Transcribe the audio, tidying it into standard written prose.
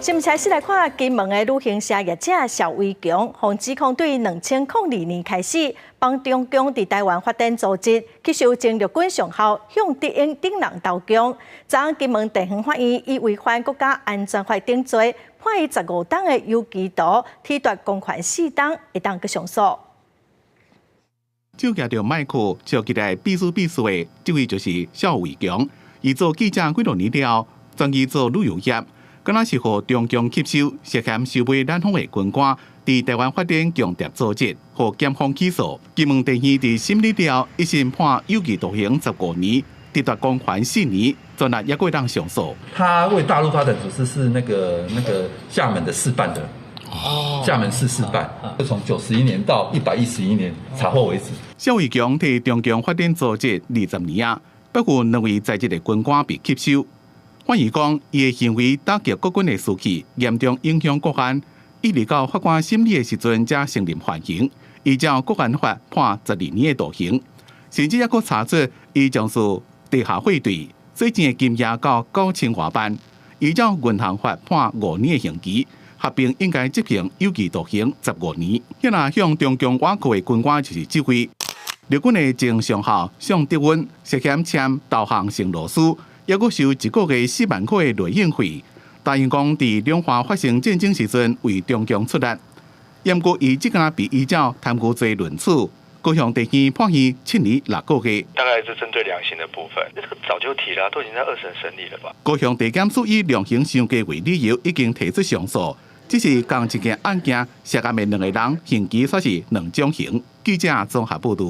新聞開始來看金門的旅行社業者蕭偉強，予指控對2002年開始幫中共佇台灣發展組織，吸收前陸軍上校向德英等人投共。昨昏金門地方法院以違反國家安全法等罪，判伊15冬的有期徒，褫奪公權4冬，會當閣上訴。手舉著麥克，笑起來彼思彼思的，這位就是蕭偉強。伊做記者幾多年了，轉去做旅遊業。敢若是予中共吸收，涉嫌收買咱方的軍官，佇台灣發展共諜組織，予檢方起訴。金門地院佇審理了，一審判有期徒刑15年，褫奪公權4年，全案猶閣會當上訴。他為大陸發展組織是那個廈門的市辦的，哦，廈門市市辦，就從91年到111年查獲為止。蕭偉強替中共發展組織20年啊，不過兩位在職的軍官被吸收。法院講，伊的行為打擊國軍的士氣，嚴重影響國安。一直到法官審理的時陣，才承認犯行。依照國安法判12年的徒刑，甚至猶閣查出伊從事地下匯兌，洗錢的金額到9000外萬。依照銀行法判5年的刑期，合併應該執行有期徒刑15年。遐向中共倚靠的軍官就是這位陸軍的前上校向德溫，涉嫌簽投降承諾書。猶閣收一個月4萬塊的內應費，答應講佇兩岸發生戰爭時陣為中共出力。毋過伊這工被依照貪污罪論處，高雄地院判伊7年6個月。大概是針對量刑的部分，這個早就提了，都已經在二審審理了吧？高雄地檢署以量刑傷低為理由，已經提出上訴。只是仝一件案件，涉案的兩個人刑期煞是兩種刑。記者綜合報導。